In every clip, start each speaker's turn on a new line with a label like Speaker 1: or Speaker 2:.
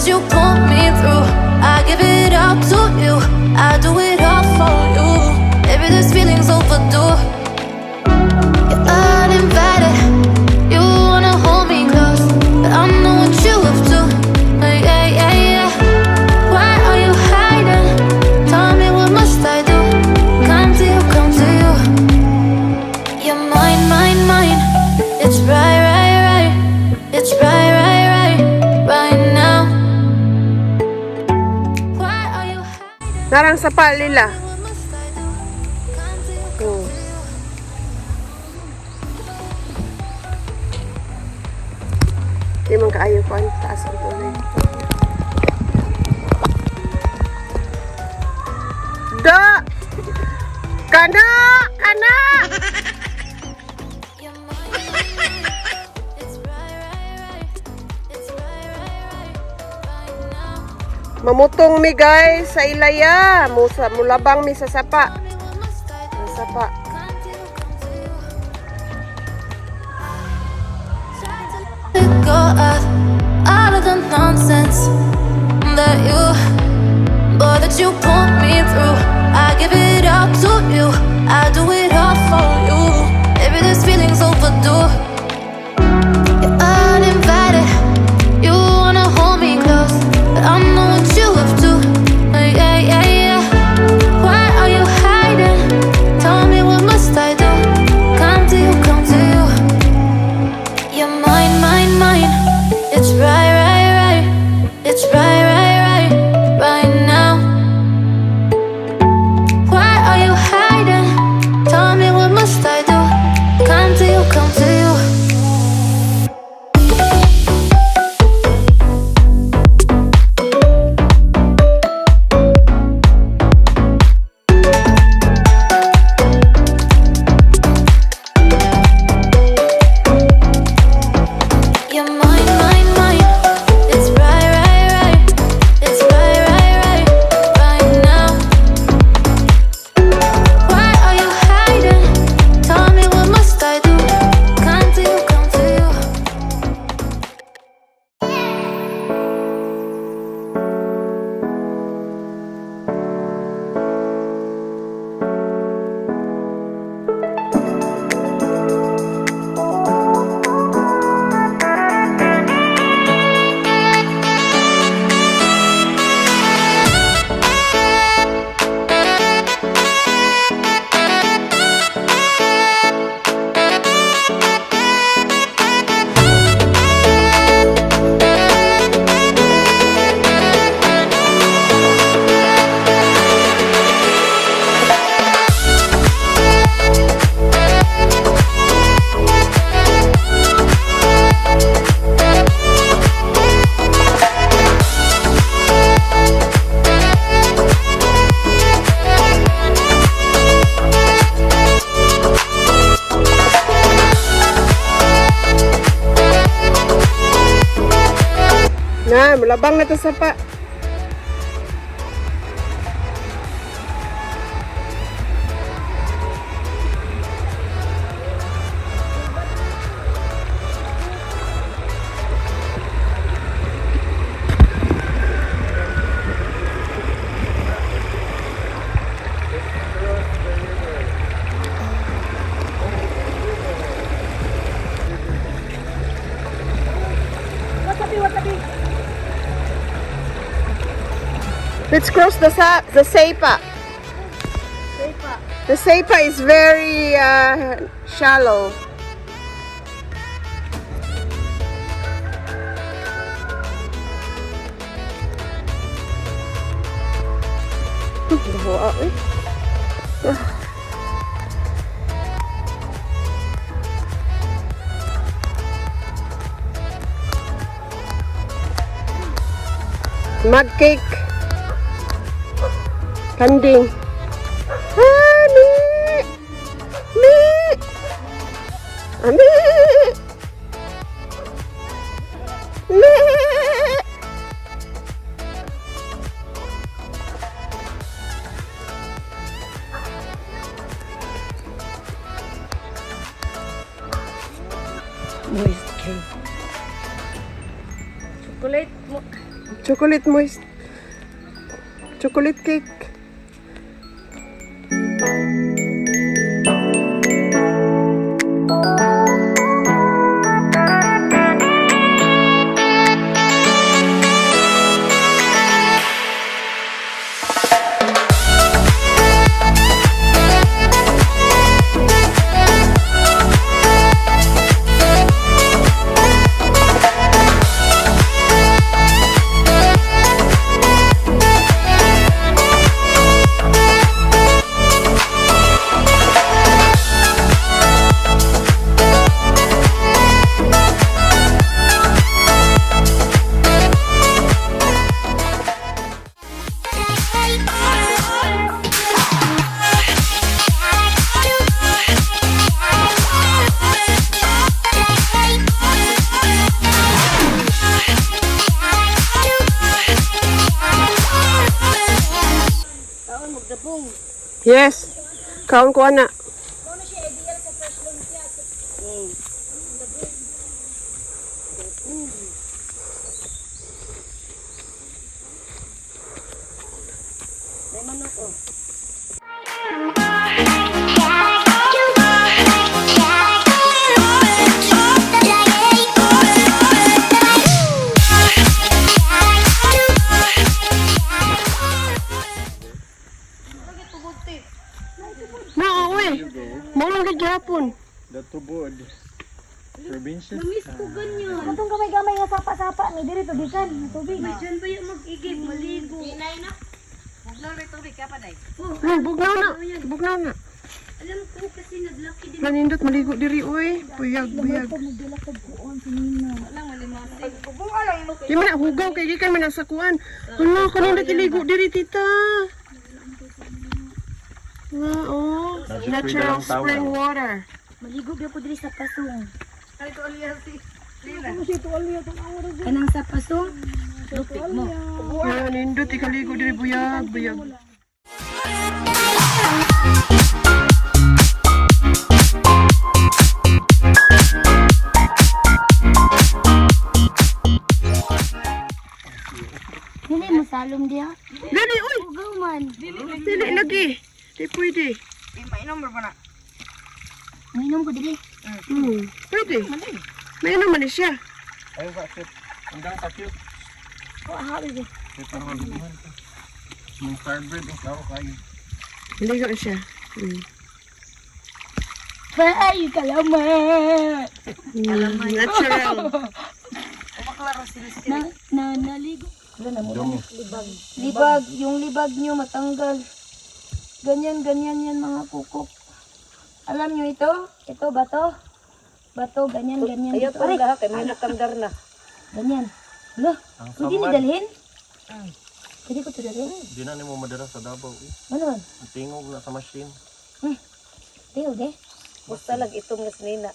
Speaker 1: that you put me through. I give it all to you. I do it all for you. Baby, this feeling's overdue. You're uninvited. You wanna hold me close, but I know what you up to. Yeah. Why are you hiding? Tell me, what must I do? Come to you, come to you. You're mine, mine, mine. It's right. It's right now. Why are you hiding?
Speaker 2: Narang sapa lila.
Speaker 1: What must I do? Come to you, come to you.
Speaker 2: Di man kaayo kuan, taas ang tubig. Da! Kana! Kana!
Speaker 1: You're mine, mine, mine. It's right. It's right now.
Speaker 2: Mamutong mi, guys, sa ilaya. Musa, mulabang mi sa sapa.
Speaker 1: Tell me, what must I do?
Speaker 2: Sa sapa.
Speaker 1: Come to you, come to you. Try to let go of all of the nonsense that you, boy, that you put me through. I give it all to you. I do it all for you. Baby, this feeling's overdue. You're uninvited. You wanna hold me close, but I know what you up to. Yeah. Why are you hiding? Tell me, what must I do? Come to you, come to you. You're mine, mine, mine. It's right. It's right now. Why are you hiding? Tell me, what must I do? Come to you, come to you. You're mine, mine, mine. It's right. It's right now. Why are you hiding? Tell me, what must I do? Come to you, come to you.
Speaker 2: Na, mulabang na to sapa. Let's cross the Sapa. The Sapa is very shallow. Dawa, eh. Ah. Mud cake. Kanding. Ah, mi! Mi! Ah, mi! Mi!
Speaker 3: Moist cake. Chocolate mo.
Speaker 2: Chocolate moist. Chocolate cake. Yes. Kaon ko ana. Na, uy. Mao lang gid gihapon.
Speaker 3: The tubod. Provincial.
Speaker 4: Katong gamay-gamay nga sapa-sapa ni diri tubigan, tubig.
Speaker 2: Ay, bugnaw na. Bugnaw na.
Speaker 4: Alam ko kasi naglaki din
Speaker 2: Nanindot maligo diri uy. Buyag, buyag.
Speaker 4: magdala kag kuon sinina.
Speaker 2: Di man na hugaw kay gikan man na sa kuan. Hala, kanindot iligo diri, tita. Nga, oh. Natural spring water.
Speaker 4: Maligo gyud ko diri sa pasong. Kanang sa pasong, lupit mo.
Speaker 2: Nga, nindot ikaligo diri, buyag, buyag.
Speaker 4: Dili mo salom diha.
Speaker 2: Dili, uy.
Speaker 4: Hugaw man.
Speaker 2: Dili lagi. Di pwede.
Speaker 4: Mainom ko dili.
Speaker 2: Pwede. May naman ni siya.
Speaker 3: Ayun ka, cute. Ang dang ka cute. May parang maguguhan ka. Yung cardboard, ang klaro kayo.
Speaker 2: Maligo na siya.
Speaker 4: Ay, kalamat.
Speaker 2: Natural.
Speaker 4: Na, na naligo.
Speaker 3: Dumi.
Speaker 4: Libag, yung libag nyo matanggal. Ganyan, ganyan yan mga kukok. Alam nyo ito? Ito, bato. Bato, ganyan, ganyan. Ayaw pa
Speaker 2: kay may nakamdar na.
Speaker 4: Ganyan. Hala,
Speaker 3: Ang
Speaker 4: pwede ni
Speaker 3: samad.
Speaker 4: dalhin? Pwede ko ito dalhin?
Speaker 3: Di na nimo madala sa Davao eh.
Speaker 4: Ano man?
Speaker 3: Ang tingog na sa machine.
Speaker 4: Tingog eh.
Speaker 5: Basta lang itong nga sinina.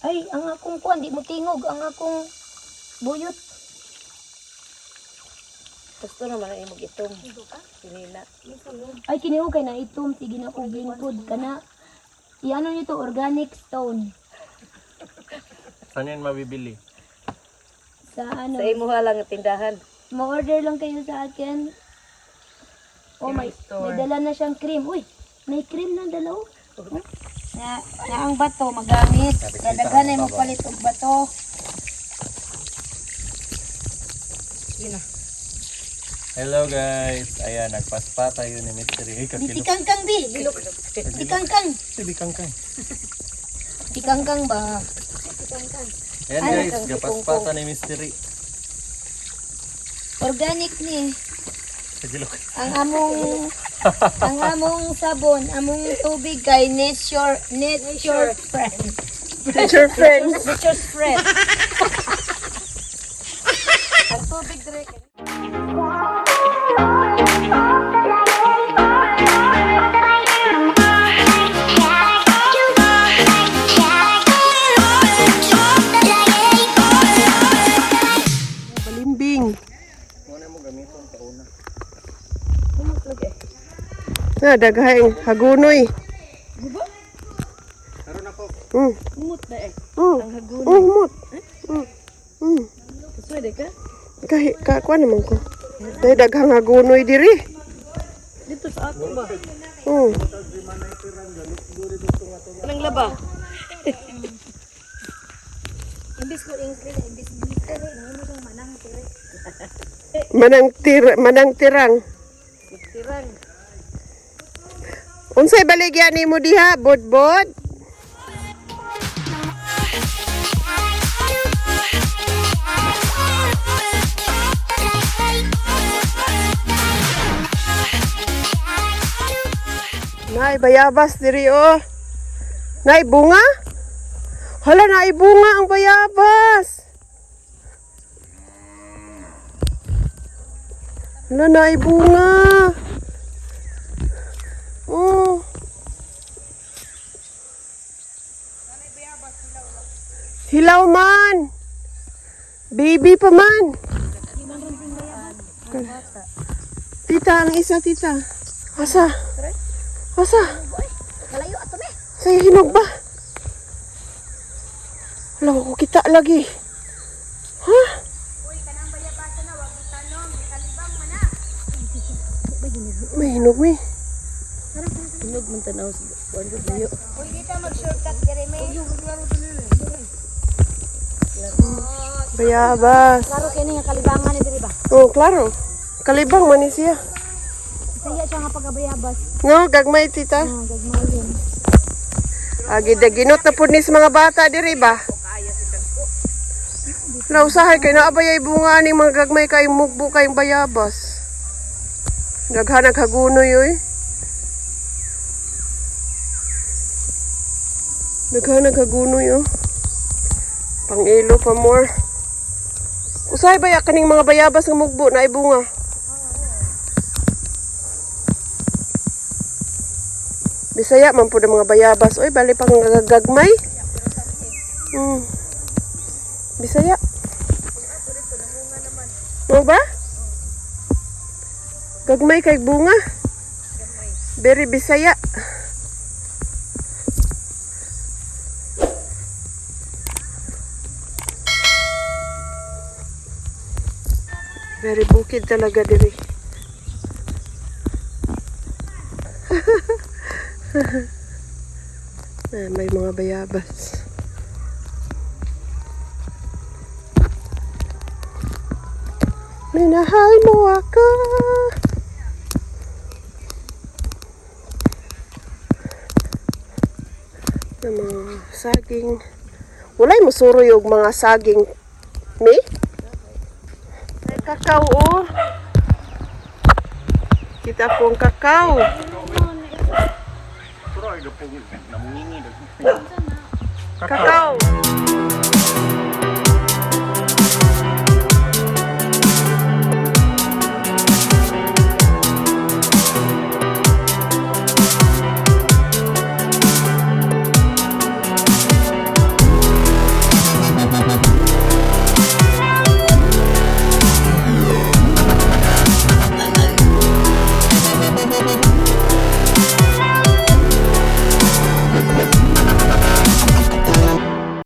Speaker 4: Ay, ang akong kuan, di mo tingog. Ang akong buyot.
Speaker 5: Gusto naman ang imong itong sinina.
Speaker 4: Ay, kiniho kay na itom. Sige na kong lingkod ka na. Iano nyo to, organic stone.
Speaker 3: Saan yan mabibili?
Speaker 4: Sa ano?
Speaker 5: Sa imuha lang ang tindahan.
Speaker 4: Ma-order lang kayo sa akin. Oh, may dala na siyang cream. Uy, may cream na dala oh. Na, na ang bato magamit. Dadaghan ay magpalit og bato.
Speaker 3: Hello guys! Ayan, nagpaspa tayo ni Mystery. Ay, kakilo.
Speaker 4: Di kangkang bi. Di kangkang.
Speaker 3: Di kangkang.
Speaker 4: Di kangkang ba?
Speaker 3: Ayan guys, gapaspa ta ni Mystery.
Speaker 4: Organic ni.
Speaker 3: Kakilo.
Speaker 4: Ang among sabon, among tubig kay nature nature friend.
Speaker 2: Nature friends.
Speaker 5: Nature's friend. Ang tubig dire
Speaker 2: Balimbing.
Speaker 3: Muna mo gamiton sa una.
Speaker 2: Na, daghang hagunoy.
Speaker 3: Karon ako.
Speaker 2: Humot na eh. Ang hagunoy. Humot.
Speaker 5: Pwede ka?
Speaker 2: Kahi ka kuan naman ko. Day daghang hagunoy diri.
Speaker 5: Dito sa ato ba?
Speaker 2: Oh.
Speaker 5: Anong laba?
Speaker 4: Imbis ko English, imbis glitter, eh. Mo siyang manang tire.
Speaker 2: Manang tir manang tirang.
Speaker 5: Tirang.
Speaker 2: Unsay baligya nimo diha, bodbod? Nay, bayabas diri oh. Nay, bunga? Hala, nay bunga ang bayabas. Hala, nay bunga. Oh. Hilaw man. Baby pa man. Tita, ang isa, tita. Asa? Asa?
Speaker 4: Kalayo ato me.
Speaker 2: Sa hinog ba? Wala ko kita lagi. Ha?
Speaker 4: Uy, kanang bayabasa na wag itanom, kalibang man na.
Speaker 2: May hinog mi.
Speaker 5: Hinog man tanaw sa kuan ko layo.
Speaker 4: Uy, dito mag-shortcut dire me.
Speaker 2: Bayabas.
Speaker 4: Klaro kini nga kalibangan ni diri ba?
Speaker 2: Oh, klaro. Kalibang man ni siya.
Speaker 4: Saya siya nga pagabayabas.
Speaker 2: No, gagmay tita.
Speaker 4: Oh, gagmayon.
Speaker 2: Agi daginot na pud ni sa mga bata diri ba? Lausahay kay naabay ay bunga ni mga gagmay kay mugbo kay bayabas. Daghan naghagunoy oy. Daghan naghagunoy oh. Pangilo pa more. Usahay ba ya kaning mga bayabas nga mugbo na ay bunga? Bisaya man pud ang mga bayabas. Oy, bali pang gagmay. Bisaya. Mo ba? Gagmay kay bunga. Very Bisaya. Very bukid talaga diri. Ah, may mga bayabas. Minahal mo ako. Ang mga saging. Walay musuroy og mga saging. Mi? Ay, kakao oh. Kita ko ang kakao.
Speaker 3: Pero ay gapong namungingi.
Speaker 2: Kakao.